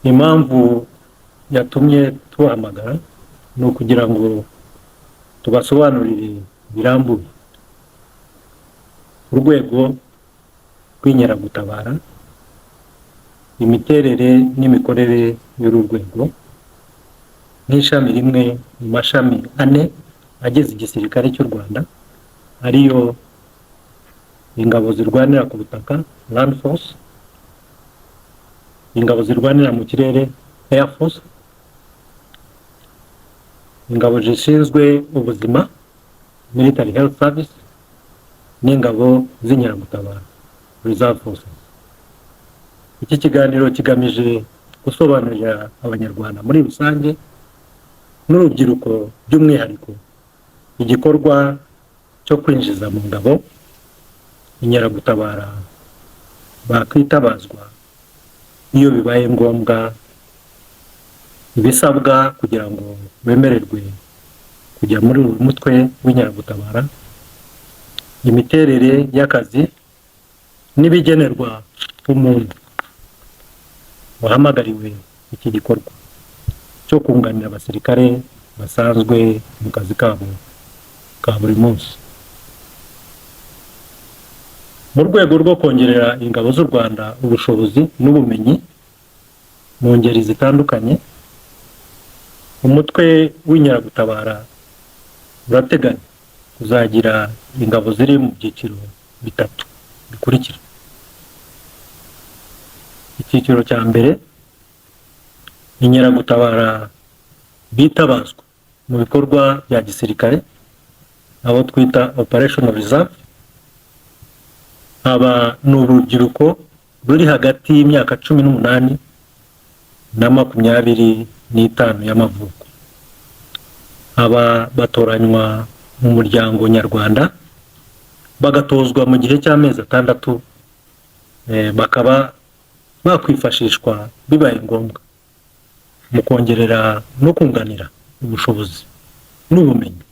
Impamvu yatumye tubahamagara ni ukugira ngo tubasobanurire birambuye urwego rw'inkeragutabara, imiterere n'imikorere y'uru rwego nk'ishami rimwe mu mashami ane agize igisirikare cy'u Rwanda, ariyo ingabo zirwanira ku butaka, Land Force, ingabo zirwanira mu kirere, Air Force, ingabo zishinzwe ubuzima, Military Health Service, n'ingabo z'inkeragutabara, Reserve Forces. Iki kiganiro kigamije gusobanurira Abanyarwanda muri rusange n'urubyiruko by'umwihariko igikorwa cyo kwinjiza mu ngabo inkeragutabara bakwitabazwa iyo bibaye ngombwa, ibisabwa kugira ngo bemererwe kujya muri uyu mutwe w'inkeragutabara, imiterere y'akazi n'ibigenerwa umuntu wahamagariwe iki gikorwa cyo kunganira abasirikare basanzwe mu kazi kabo ka buri munsi. Mu rwego rwo kongerera ingabo z'u Rwanda ubushobozi n'ubumenyi mu ngeri zitandukanye, umutwe w'inkeragutabara urateganya kuzagira ingabo ziri mu byiciro bitatu bikurikira. Icyiciro cya mbere ni inkeragutabara bitabazwa mu bikorwa bya gisirikare, abo twita operational reserve. Aba ni urubyiruko ruri hagati y'imyaka 18 na 25 y'amavuko. Aba batoranywa mu muryango nyarwanda, bagatozwa mu gihe cy'amezi 6, bakaba bakwifashishwa bibaye ngombwa mu kongerera no kunganira ubushobozi n'ubumenyi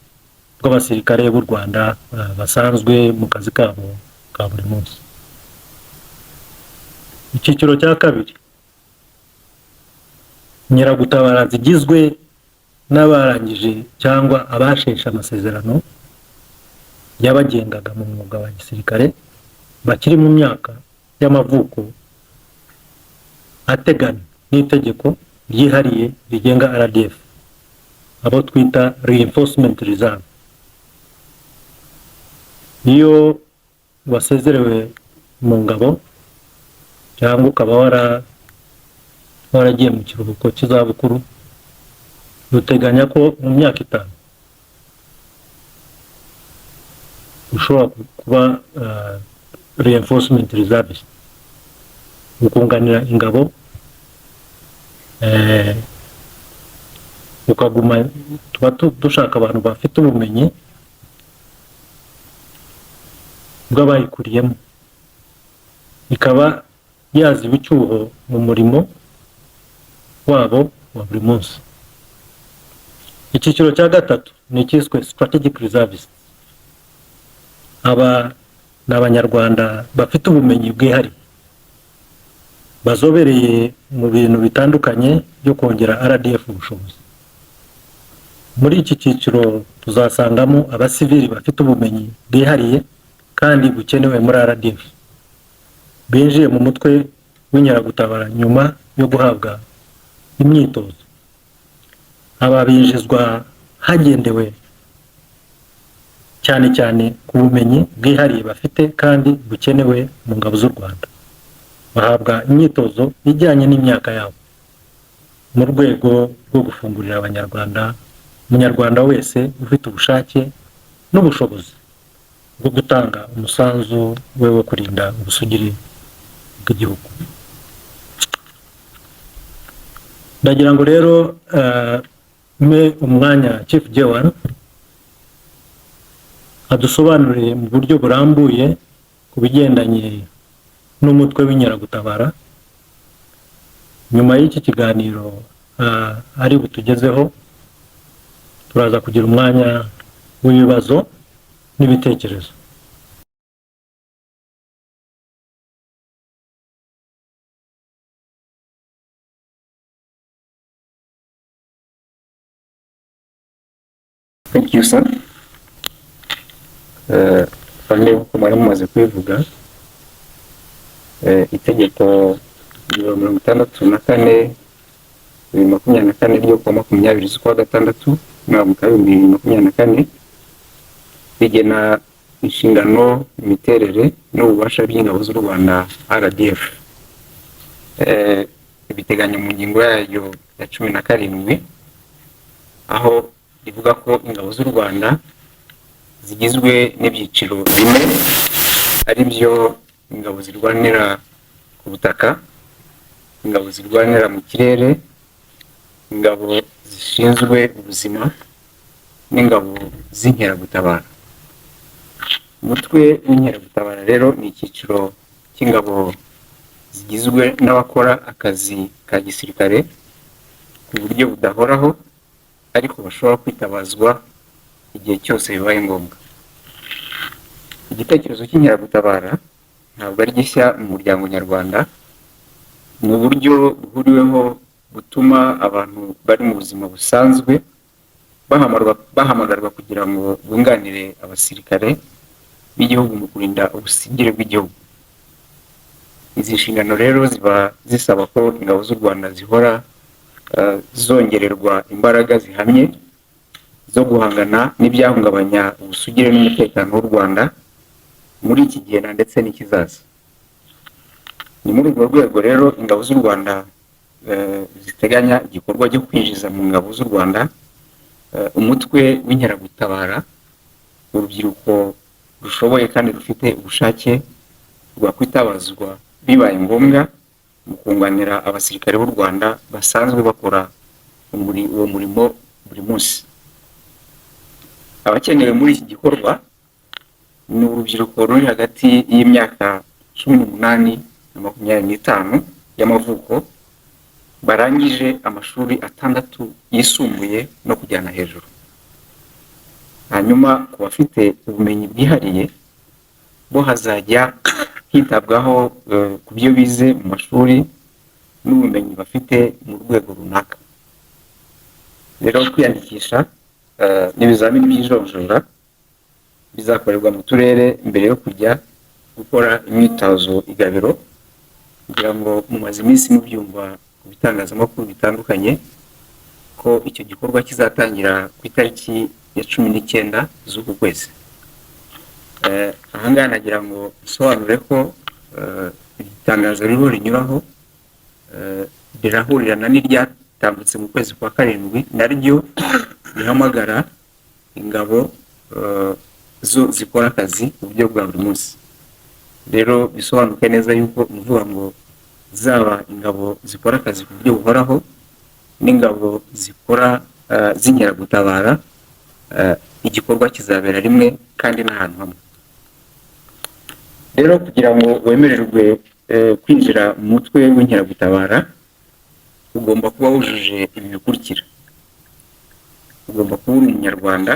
bw'abasirikare b'u Rwanda basanzwe mu kazi kabo ka buri munsi. Icyiciro cya kabiri, inkeragutabara zigizwe n'abarangije cyangwa abasheshe amasezerano yabagengaga mu mwuga wa gisirikare, bakiri mu myaka y'amavuko ateganywa n'itegeko ryihariye rigenga RDF, abo twita reinforcement reserve. Iyo wasezerewe mu ngabo cyangwa ukaba waragiye mu kiruhuko cy'izabukuru, duteganya ko mu myaka 5 ushobora kuba reinforcement reservist, ukunganira ingabo, ukaguma. Tuba dushaka abantu bafite ubumenyi bw'abayikuriyemo, ikaba yaziba icyuho mu murimo wabo wa buri munsi. Icyiciro cya gatatu ni icyiswe strategic reservists. Aba ni Abanyarwanda bafite ubumenyi bwihariye, bazobereye mu bintu bitandukanye byo kongera RDF ubushobozi. Muri iki cyiciro tuzasangamo abasivili bafite ubumenyi bwihariye kandi bukenewe muri RDF, binjiye mu mutwe w'inkeragutabara nyuma yo guhabwa imyitozo. Aba binjizwa hagendewe cyane cyane ku bumenyi bwihariye bafite kandi bukenewe mu ngabo z'u Rwanda. Bahabwa imyitozo ijyanye n'imyaka yabo mu rwego rwo gufungurira Abanyarwanda, Umunyarwanda wese ufite ubushake n'ubushobozi bwo gutanga umusanzu we wo kurinda ubusugire bw'igihugu. Ndagira ngo rero mpe umwanya Chief J1 adusobanurire mu buryo burambuye ku bigendanye n'umutwe w'inkeragutabara. Nyuma y'iki kiganiro ari butugezeho, turaza kugira umwanya w'ibibazo n'ibitekerezo. Thank you, sir. Bamwe nk'uko mwari mumaze kubivuga, itegeko nimero 64/2024 ryo kuwa 20 z'ukwa gatandatu umwaka wa 2024 rigena inshingano, imiterere n'ububasha by'ingabo z'u Rwanda, RDF. Biteganya mu ngingo yayo ya 17, aho ivuga ko ingabo z'u Rwanda zigizwe n'ibyiciro bine, ari byo ingabo zirwanira ku butaka, ingabo zirwanira mu kirere, ingabo zishinzwe ubuzima n'ingabo z'inkeragutabara. Umutwe w'inkeragutabara rero ni icyiciro cy'ingabo zigizwe n'abakora akazi ka gisirikare ku buryo budahoraho, ariko bashobora kwitabazwa igihe cyose bibaye ngombwa. Igitekerezo cy'inkeragutabara ntabwo ari gishya mu muryango nyarwanda. Ni uburyo buhuriweho butuma abantu bari mu buzima busanzwe bahamagarwa kugira ngo bunganire abasirikare b'igihugu mu kurinda ubusugire bw'igihugu. Izi nshingano rero ziba zisaba ko ingabo z'u Rwanda zihora zongererwa imbaraga zihamye zo guhangana n'ibyahungabanya ubusugire n'umutekano w'u Rwanda muri iki gihe na ndetse n'ikizaza. Ni muri urwo rwego rero ingabo z'u Rwanda ziteganya igikorwa cyo kwinjiza mu ngabo z'u Rwanda umutwe w'inkeragutabara, urubyiruko rushoboye kandi rufite ubushake rwakwitabazwa bibaye ngombwa mu kunganira abasirikare b'u Rwanda basanzwe bakora uwo murimo buri munsi. Abakenewe muri iki gikorwa ni urubyiruko ruri hagati y'imyaka 18 na 25 y'amavuko, barangije amashuri atandatu yisumbuye no kujyana hejuru. Hanyuma ku bafite ubumenyi bwihariye bo hazajya hitabwaho ku byo bize mu mashuri n'ubumenyi bafite mu rwego runaka. Rero kwiyandikisha n'ibizamini by'ijonjora bizakorerwa mu turere mbere yo kujya gukora imyitozo i Gabiro. Kugira ngo mumaze iminsi mubyumva ku bitangazamakuru bitandukanye ko icyo gikorwa kizatangira ku itariki ya 19 z'uku kwezi. Ahangaha nagira ngo nsobanure ko iri tangazo ririho rinyuraho rirahurirana n'iryatambutse mu kwezi kwa karindwi, naryo rihamagara ingabo zo zikora akazi mu buryo bwa buri munsi. Rero bisobanuke neza yuko uvuga ngo zaba ingabo zikora akazi ku buryo buhoraho n'ingabo zikora z'inkeragutabara, igikorwa kizabera rimwe kandi n'ahantu hamwe. Rero kugira ngo wemererwe kwinjira mu mutwe w'inkeragutabara, ugomba kuba wujuje ibi bikurikira: ugomba kuba uri umunyarwanda,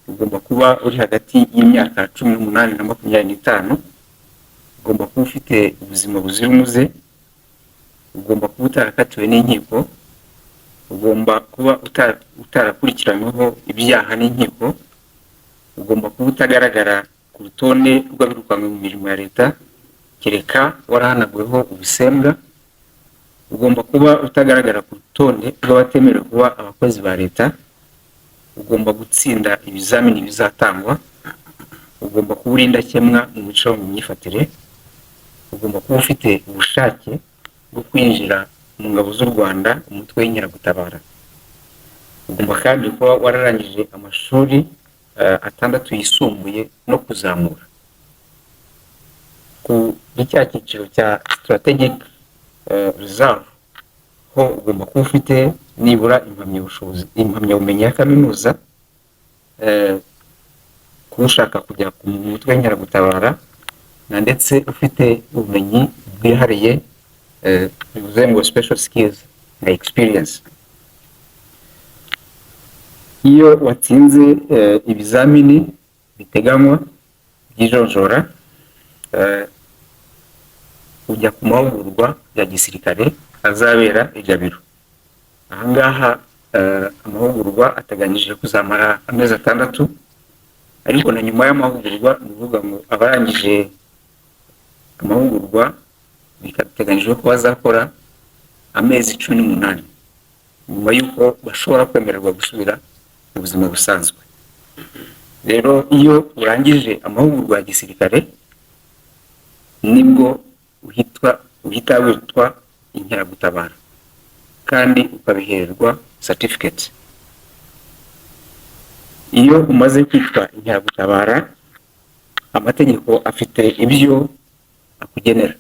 ugomba kuba uri hagati y'imyaka 18 na 25, ugomba kuba ufite ubuzima buzira umuze, ugomba kuba utarakatiwe n'inkiko, ugomba kuba utarakurikiranyweho ibyaha n'inkiko, ugomba kuba utagaragara ku rutonde rw'abirukanwe mu mirimo ya leta kereka warahanaguweho ubusembwa, ugomba kuba utagaragara ku rutonde rw'abatemerewe kuba abakozi ba leta, ugomba gutsinda ibizamini bizatangwa, ugomba kuba uri indakemwa mu mico, mu myifatire, ugomba kuba ufite ubushake bwo kwinjira mu ngabo z'u Rwanda, umutwe w'inkeragutabara, ugomba kandi kuba wararangije amashuri atandatu yisumbuye no kuzamura. Kuri cya cyiciro cya strategic reserve ho ugomba kuba ufite nibura impamyabushobozi, impamyabumenyi ya kaminuza, kuba ushaka kujya ku mutwe w'inkeragutabara na ndetse ufite ubumenyi bwihariye, bivuze ngo special skills na experience. Iyo watsinze ibizamini biteganywa by'ijonjora, ujya ku mahugurwa ya gisirikare azabera i Gabiro. Ahangaha Amahugurwa ateganyije kuzamara amezi 6, ariko na nyuma y'amahugurwa, ni ukuvuga ngo abarangije amahugurwa bikateganyijwe ko bazakora amezi 18 nyuma y'uko bashobora kwemererwa gusubira mu buzima busanzwe. Rero iyo urangije amahugurwa ya gisirikare, nibwo uhita witwa inkeragutabara kandi ukabihererwa certificate. Iyo umaze kwitwa inkeragutabara, amategeko afite ibyo akugenera.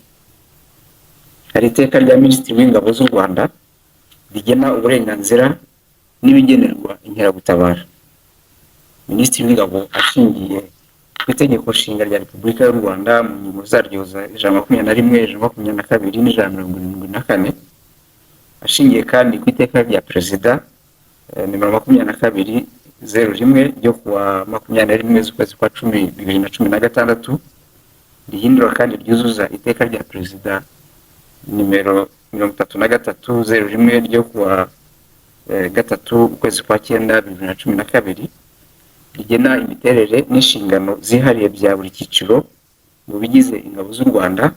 Hari iteka rya Minisitiri w'Ingabo z'u Rwanda rigena uburenganzira n'ibigenerwa inkeragutabara. Minisitiri w'Ingabo, ashingiye ku Itegeko Nshinga rya Repubulika y'u Rwanda mu ngingo zaryo za 121, 122 n'174, ashingiye kandi ku iteka rya Perezida nimero 2201 ryo kuwa 21 z'ukwezi kwa 10 2016, rihindura kandi ryuzuza iteka rya Perezida nimero 3301 ryo kuwa 3 ukwezi kwa 9 2012, rigena imiterere n'inshingano zihariye bya buri cyiciro mu bigize Ingabo z'u Rwanda,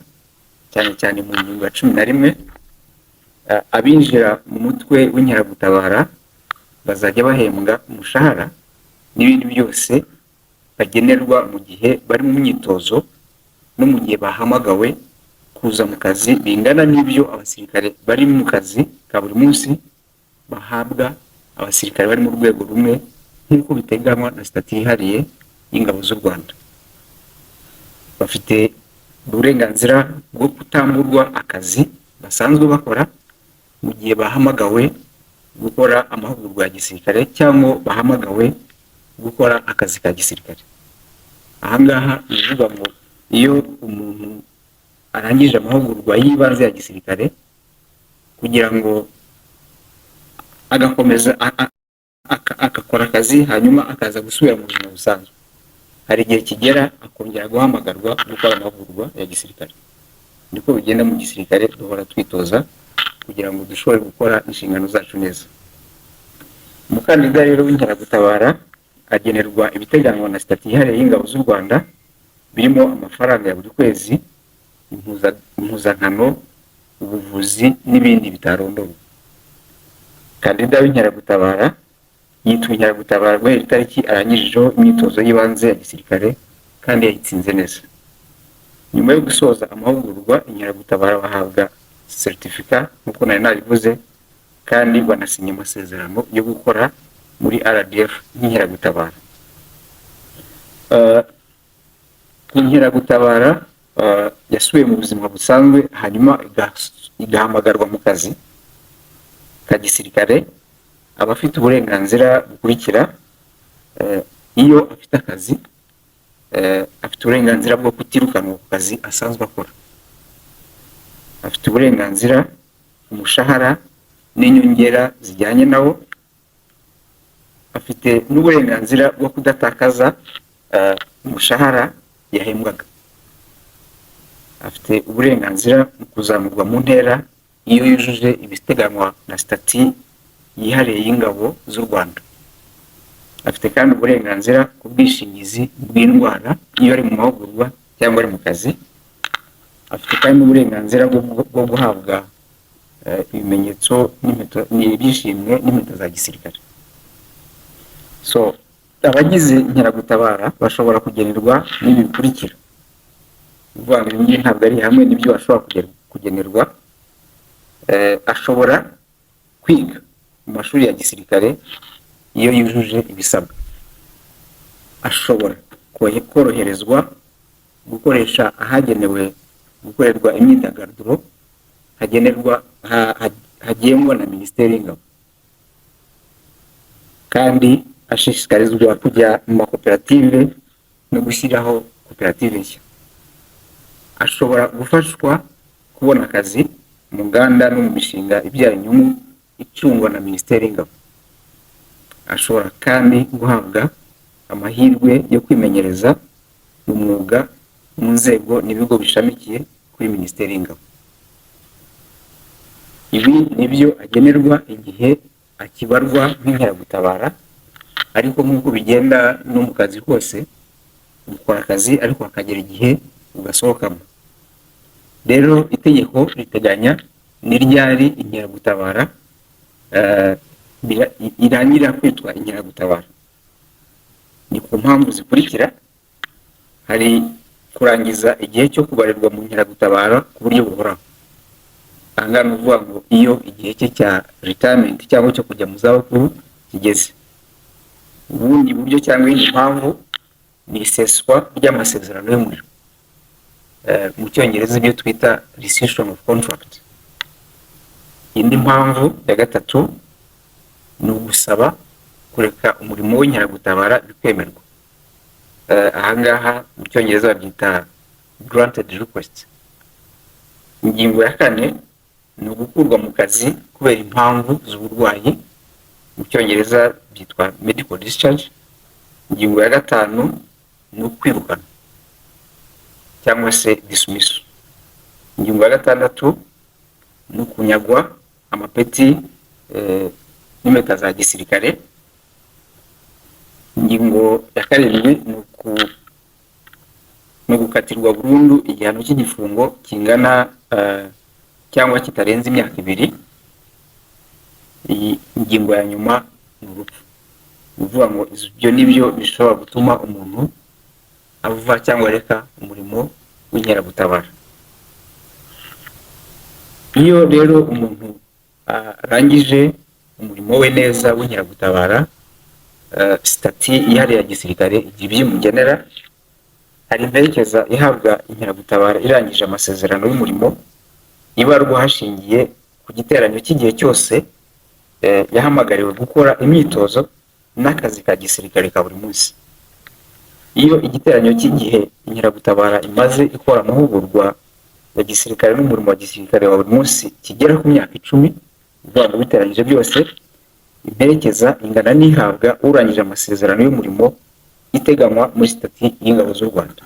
cyane cyane mu ngingo ya 11, abinjira mu mutwe w'Inkeragutabara bazajya bahembwa umushahara n'ibindi byose bagenerwa mu gihe bari mu myitozo no mu gihe bahamagawe kuza mu kazi, bingana n'ibyo abasirikare bari mu kazi ka buri munsi bahabwa, abasirikare bari mu rwego rumwe, nk'uko biteganywa na sitati yihariye y'Ingabo z'u Rwanda. Bafite uburenganzira bwo kutamburwa akazi basanzwe bakora mu gihe bahamagawe gukora amahugurwa ya gisirikare cyangwa bahamagawe gukora akazi ka gisirikare. Ahangaha bivuga ngo iyo umuntu arangije amahugurwa y'ibanze ya gisirikare, kugira ngo agakomeza agakora akazi, hanyuma akaza gusubira mu buzima busanzwe, hari igihe kigera akongera guhamagarwa gukora amahugurwa ya gisirikare. Niko bigenda mu gisirikare, duhora twitoza kugira ngo dushobore gukora inshingano zacu neza. Umukandida rero w'Inkeragutabara agenerwa ibiteganywa na sitati yihariye y'Ingabo z'u Rwanda, birimo amafaranga ya buri kwezi, impuzankano, ubuvuzi n'ibindi bitarondowe. Kandida w'Inkeragutabara yitwa Inkeragutabara guhera itariki arangijeho imyitozo y'ibanze ya gisirikare kandi yayitsinze neza. Nyuma yo gusoza amahugurwa, Inkeragutabara bahabwa seritifika nk'uko nari nabivuze, kandi banasinya amasezerano yo gukora muri RDF nk'Inkeragutabara. Inkeragutabara yasubiye mu buzima busanzwe, hanyuma igahamagarwa mu kazi ka gisirikare, aba afite uburenganzira bukurikira: iyo afite akazi, afite uburenganzira bwo kutirukanwa ku kazi asanzwe akora, afite uburenganzira ku mushahara n'inyongera zijyanye nawo, afite n'uburenganzira bwo kudatakaza umushahara yahembwaga, afite uburenganzira mu kuzamurwa mu ntera iyo yujuje ibiteganywa na sitati yihariye y'Ingabo z'u Rwanda, afite kandi uburenganzira ku bwishingizi bw'indwara iyo ari mu mahugurwa cyangwa ari mu kazi, afite kandi n'uburenganzira bwo guhabwa ibimenyetso n'ibyishimwe n'impeta za gisirikare. So abagize Inkeragutabara bashobora kugenerwa n'ibi bikurikira. Ni ukuvuga ngo ibi ngibi ntabwo ari hamwe n'ibyo bashobora kugenerwa. Ashobora kwiga mu mashuri ya gisirikare iyo yujuje ibisabwa, ashobora koroherezwa gukoresha ahagenewe gukorerwa imyidagaduro hagenerwa hagengwa na Minisiteri y'Ingabo, kandi ashishikarizwa kujya mu makoperative no gushyiraho koperative nshya. Ashobora gufashwa kubona akazi mu nganda no mu mishinga ibyara inyungu icungwa na Minisiteri y'Ingabo. Ashobora kandi guhabwa amahirwe yo kwimenyereza mu mwuga mu nzego n'ibigo bishamikiye kuri Minisiteri y'Ingabo. Ibi nibyo agenerwa igihe akibarwa nk'inkeragutabara, ariko nk'uko bigenda no mu kazi kose, ukora akazi ariko hakagera igihe ugasohokamo. Rero itegeko riteganya ni ryari inkeragutabara irangira kwitwa inkeragutabara. Ni ku mpamvu zikurikira: hari kurangiza igihe cyo kubarirwa mu nkeragutabara ku buryo buhoraho. Aha ngaha ni ukuvuga ngo iyo igihe cye cya retirement cyangwa cyo kujya mu zabukuru kigeze. Ubundi buryo cyangwa iyindi mpamvu ni iseswa ry'amasezerano y'umurimo, mu Cyongereza ibyo twita rescission of contract. Indi mpamvu ya gatatu ni ugusaba kureka umurimo w'inkeragutabara bikwemerwa. Aha ngaha mu Cyongereza babyita granted request. Ingingo ya kane ni ugukurwa mu kazi kubera impamvu z'uburwayi, mu Cyongereza byitwa medical discharge. Ingingo ya gatanu ni ukwirukana cyangwa se dismiss. Ingingo ya gatandatu ni ukunyagwa amapeti n'impeta za gisirikare. Ingingo ya karindwi ni ugukatirwa burundu igihano cy'igifungo kingana cyangwa kitarenze imyaka 2. Iyi ngingo ya nyuma ni urupfu. Ni ukuvuga ngo ibyo ni byo bishobora gutuma umuntu ava cyangwa areka umurimo w'inkeragutabara. Iyo rero umuntu arangije umurimo we neza w'inkeragutabara, sitati yihariye ya gisirikare igira ibyo imugenera. Hari imperekeza ihabwa inkeragutabara irangije amasezerano y'umurimo, ibarwa hashingiye ku giteranyo cy'igihe cyose yahamagariwe gukora imyitozo n'akazi ka gisirikare ka buri munsi. Iyo igiteranyo cy'igihe inkeragutabara imaze ikora amahugurwa ya gisirikare n'umurimo wa gisirikare wa buri munsi kigera ku myaka 10, ukuvuga ngo biteranyije byose, imperekeza ingana n'ihabwa urangije amasezerano y'umurimo iteganywa muri sitati y'Ingabo z'u Rwanda.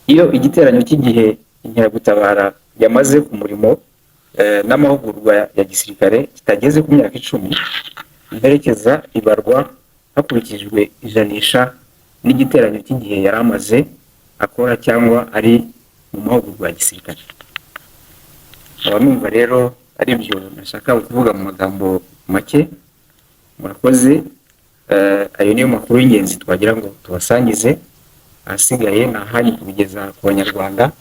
Iyo igiteranyo cy'igihe inkeragutabara yamaze ku murimo n'amahugurwa ya gisirikare kitageze ku myaka 10, imperekeza ibarwa hakurikijwe ijanisha n'igiteranyo cy'igihe yari amaze akora cyangwa ari mu mahugurwa ya gisirikare. Nkaba numva rero ari byo nashaka kuvuga mu magambo make. Murakoze. Ayo niyo makuru y'ingenzi twagira ngo tubasangize. Ahasigaye ni ahanyu kubigeza ku Banyarwanda.